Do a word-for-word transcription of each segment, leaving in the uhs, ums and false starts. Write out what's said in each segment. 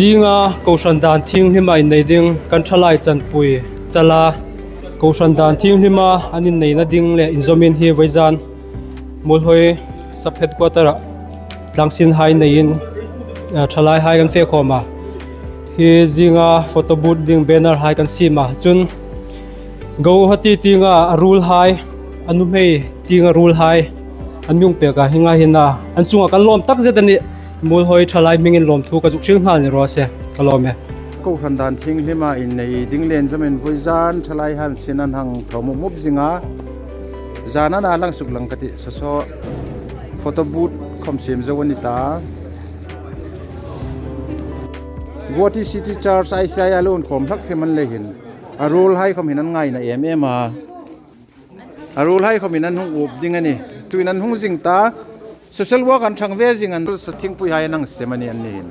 Zinga kohran dan thienghlima innei ding kan thalai chanpui chala kohran dan thienghlima an inneina ding le inzawmin hi vawizan Muolhoi sub headquarter-a tlangsinhai neiin, eh, thalaihai kan fe khawm a. Hi zinga photo booth ding banner-hai kan siem a. Chun Guwahati tienga a ruolhai, a nuhmei tienga ruolhai an mi hung pek a, hieng ang hin a, an chunga kan lawm takzet a nih. Muolhoi thalai hmingin lawmthu ka zuk hril nghal ni raw se, ka lawm e. Kohran dan thienghlima innei ding le inzawmin vawizan thalaihai'n sin an hang thaw mup mup zing a. Zan a na lang suk lang ka tih, saw saw photo booth khawm siem zo a ni ta. Guwahati City Church I C I a lo inkhawm hlak hrim an lei hin, a ruolhai khawm hin an ngaina em em a. A ruolhai khawmin an hung up ding a nih. Tuhin an hung zing ta. Social work an thang ve zing an, saw thiengpuihai an hang sem a nih anni hin.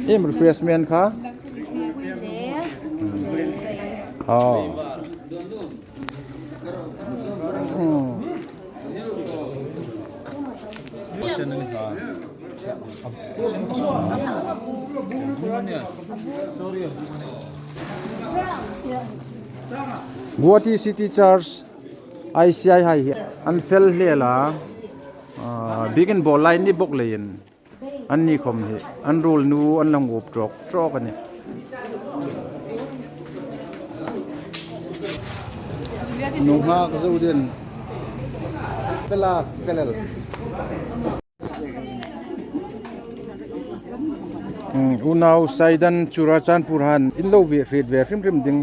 Em refreshment kha? Oh. Hmm. Guwahati City Church I C I hai hi an fel hle a, ah, biekin bawl lai ni bawk leiin, anni khawm hi an ruolnu an la hung up tawk tawk a nih. Nunghak zo ding. Fel a, fel el. Hmm, unau Saidan Churachandpur han in lo hriet ve hrim hrim ding.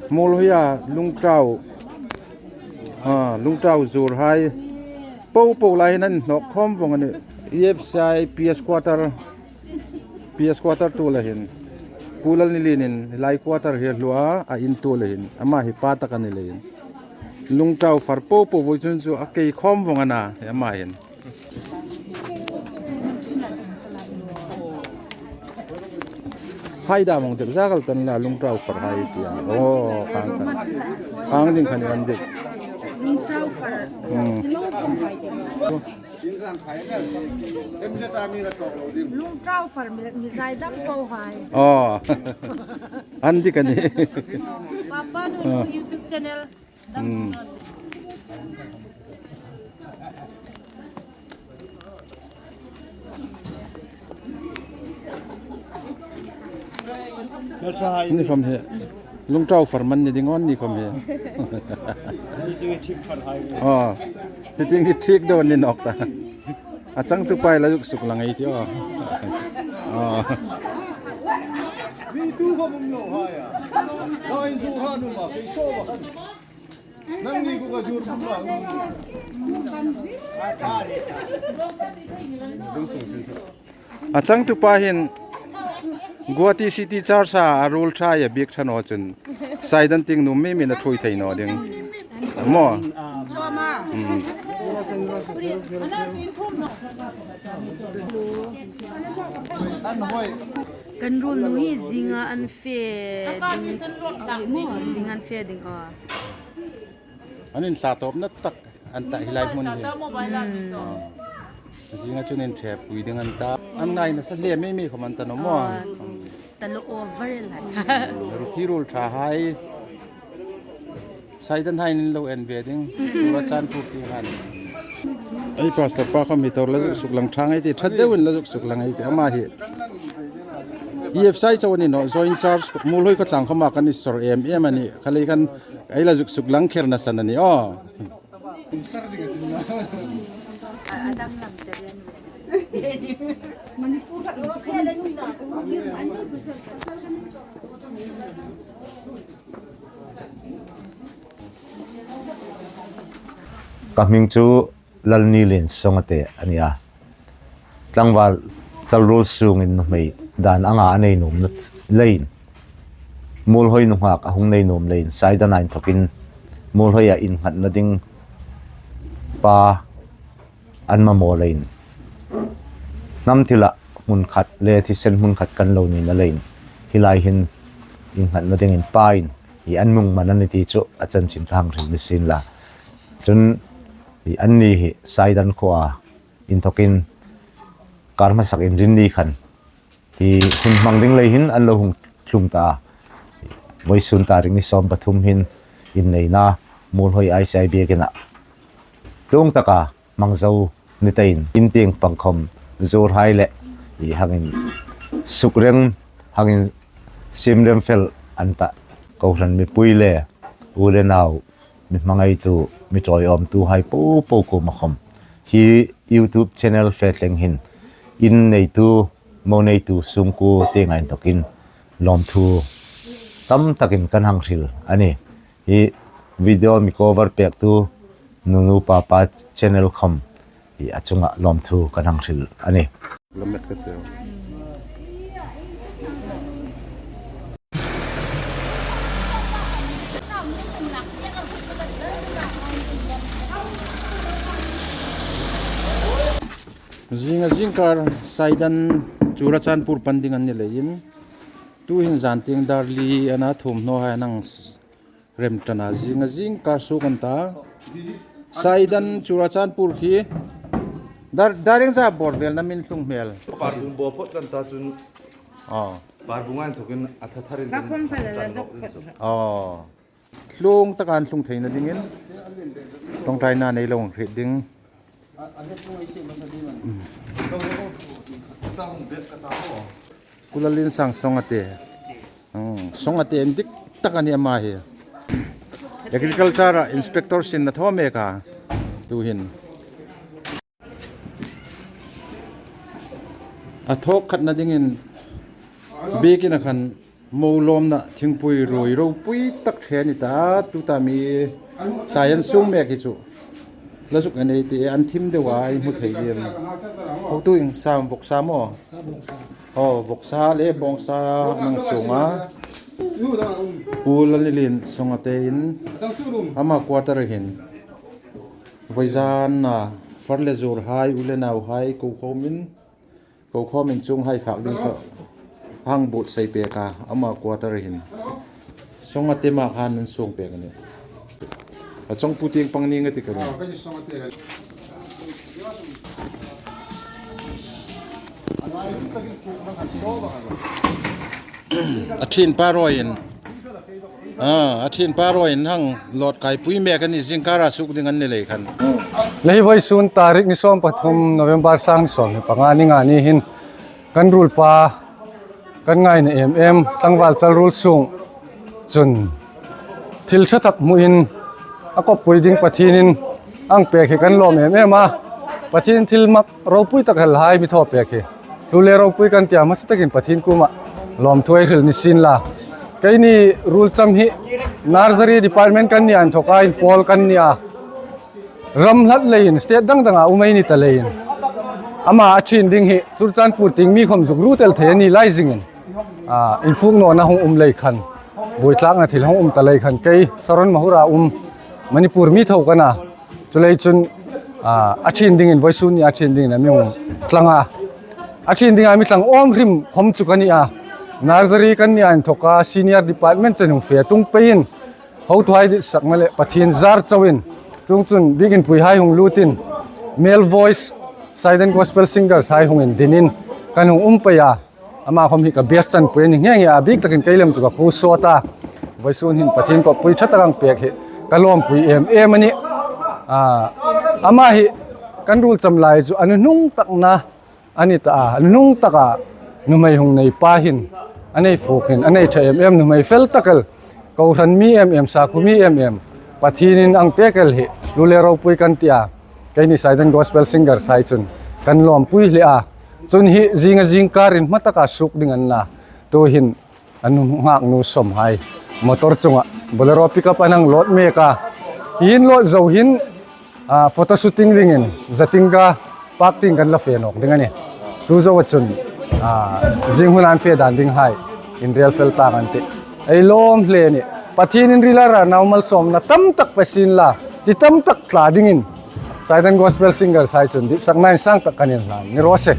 Muolhoia Lungtau, ah, Lungtau zuorhai po po lai hin an hnawk khawm vawng a nih. E F C I P S quarter, P S quarter tu la hin, Pu Lalnilienin lai quarter hi a hluo a, a in tu la hin, ama hi pa tak a ni leiin, Lungtau far po po vawisun chu a kei khawm vawng a na, ama hin. Hai dam hung dek zak el tan la, Lungtau farhai tia. Oh, khang kan. Khang ding khan kan dek. Lungtau far. Hmm. Lungtau far mi, mi zai dam po hai. Oh. An dik a nih. Papa nu, oh, YouTube channel. Hmm. Ni khawm hi. Lungtau far man ni ding an ni khawm hi. Aw. Hi tieng hi thik deu ni nawk ta. A changtupa la zuk suklang ei tih aw. Aw. Mi tu khawm um lo hai a. Ka inzuorhai nu ma kei so ba khan. A changtupa hin Guwahati City Church-a a ruol ṭhahai a biek ṭha naw chun Saidan tieng nuom mei mei a ṭhuoi thei naw ding. Maw? Hmm. Kan ruolnu hi zinga an fe ding. Zinga an fe ding aw. An inhla tawpna tak an ta hi lai hmun hi. Hmm. Ah. Zinga chun inṭhepui ding an ta. An ngai nasa hle mei mei khawm an ta naw maw? Ah, ta lo over lai. Ruthi ruol ṭhahai. Saidan hai in lo en ve ding. Churachandpur tieng han. Ei pastor pa khawm hi tawr la zuk suklang ṭha ngei ti, ṭha deuin la zuk suklang ngei ti. Ama hi E F C I chau a ni naw, joint church, Muolhoi khawtlang khawma kan insawr em em a nih. Kha lei khan ei la zuk suklang kher nasan a nih aw. Ka hming chu Lalnilien Songate a ni a. Tlangval chalruol sungin nuhmei dan anga a nei nuomna leiin, Muolhoi nunghak a hung nei nuom leiin, Saidan-a inthokin Muolhoia innghatna ding pa an mamaw leiin, hnam thila hmun khat le thisen hmun khat kan lo nina leiin, hi lai hin innghatna dingin pain hi an mung man a ni ti chu a chanchin ka hang hril ni sien la. Chun hi anni hi Saidan khuoa inthokin Par hmasak Inrinni khan hi hun hmang ding lei hin an lo hung tlung ta a. Vawisun tarik ni sawm pathum hin inneina Muolhoi I C I biekina tlung taka hmang zo ni ta in, in tieng pang khawm zuorhai le hi hangin sukreng, hangin simrem fel an ta. Kohran mipui le u le nau, mi hmangaitu, mi ṭawiawmtuhai popo kuoma khawm hi YouTube channel fe thleng hin in neitu, mo neitu sungkuo tienga inthokin lawmthu tam takin kan hang hril a nih. Hi video mi cover pektu Nunu Papa channel khawm hi a chunga lawmthu kan hang hril a nih. Zinga zingkar Saidan Churachandpur pan ding an ni leiin, tuhin zantieng dar li ana thum hnuoia an hang remṭan a, zinga zingkar suok an ta. Saidan Churachandpur khi dar, dar ieng zat bawr vel am in tlung hmel? Parbung bawr phawt kan ta chun. Aw. Parbung inthokin a thatharin kan ṭan nawk ding chu. Aw. Tlung taka an tlung theina dingin ṭawngṭaina nei lo hriet ding. Kulalin Sang Songate. Hmm, Songate indik tak a nih ama hi. Agriculture-a inspector sin a thaw mek a, tuhin. A thawk khatna dingin biekina khan mo lawmna thingpui ruoi ropui tak ṭhe a ni ta, tuta mi tlai an sung mek hi chu. La zuk en ei ti, an thim deu a, ei hmu thei ding. Hotu ieng sa am, vawksa maw? Aw, vawksa le bawngsa an hang sung a. Pu Lalnilin Songate in ama quarter hin vawizana far le zuorhai, u le nauhai, ko khawmin, ko khawmin chuonghai fak ding kha hang buotsai pek a, ama quarter hin. Songate ma khan an sung pek a nih. A chawngpu tieng pang ni nga ti ka ni. A ṭhin pa ruoiin. Ah, a ṭhin pa ruoiin hang lawt kaipui mek a nih, zingkara suok ding an ni lei khan. Le hi vawisun tarik ni sawm pathum November sang ni sawmhni panga ni nga ni hin kan ruolpa kan ngaina em em tlangval chal ruol sung chun thil ṭha tak hmuin a kawppui ding Pathienin a hang pek hi kan lawm em em a. Pathienin thil mak ropui tak helhai mi thaw pek hi hlu le ropui kan tia, hmasa takin Pathien kuoma lawmthu ei hril ni sien la. Keini ruolcham hi nursery department kan nia inthoka inpawl kan nia. Ram hlat leiin state dang danga um ei ni ta leiin ama a ṭhin ding hi Churachandpur tieng mi khawm zuk ru tel thei a ni lai zingin, a, infuk nawna hung um lei khan, buoitlakna thil hung um ta lei khan kei Saron Mahur-a um Manipur mi thaw ka na. Chuleiin chun, a, a ṭhin dingin, vawisun ni a ṭhin dingin a mi hung tlang a. A ṭhin dinga mi tlang awm hrim khawm chu ka ni a. Nursery kan nia inthoka senior department chen hung fe tung peiin hotuhai ditsakna le Pathien zar chauin, chuongchun biekinpuihai hung lutin, male voice, Saidan Gospel Singers hai hung indinin kan hung um pei a. Ama khawm hi ka best chanpui a ni nghe nghe a, bik takin kei lem chu ka khuo sawt a. Vawisun hin Pathien kawppui ṭha tak a hang pek hi ka lawmpui em em a nih. A, ama hi kan ruolcham lai chu a nuhnung takna a ni ta a, a nuhnung taka nuhmei hung nei pa hin, a nei fuk hin, a nei ṭha em em, nuhmei fel tak el, kohran mi em em, sakhuo mi em em, Pathienin a hang pek el hi hlu le ropui kan ti a. Keini Saidan Gospel Singers hai chun kan lawmpui hle a. Chun hi zinga zingkarin hma taka suok ding a ni a. Tuhin a nu nghak nu sawmhai motor chunga Bolero pickup an hang load mek a. Hi hin load zo hin, a, photo shooting dingin Jatinga Park tieng kan la fe nawk ding a nih. Chu zoa chun, a, zing huna an fe dan dinghai inrel fel tang an tih. Ei lawm hle a nih. Pathienin rila ra nau malsawmna tam tak pe sien la, ti tam tak tla dingin Saidan Gospel Singers hai chun ditsakna insang tak kan inhlan ni raw se.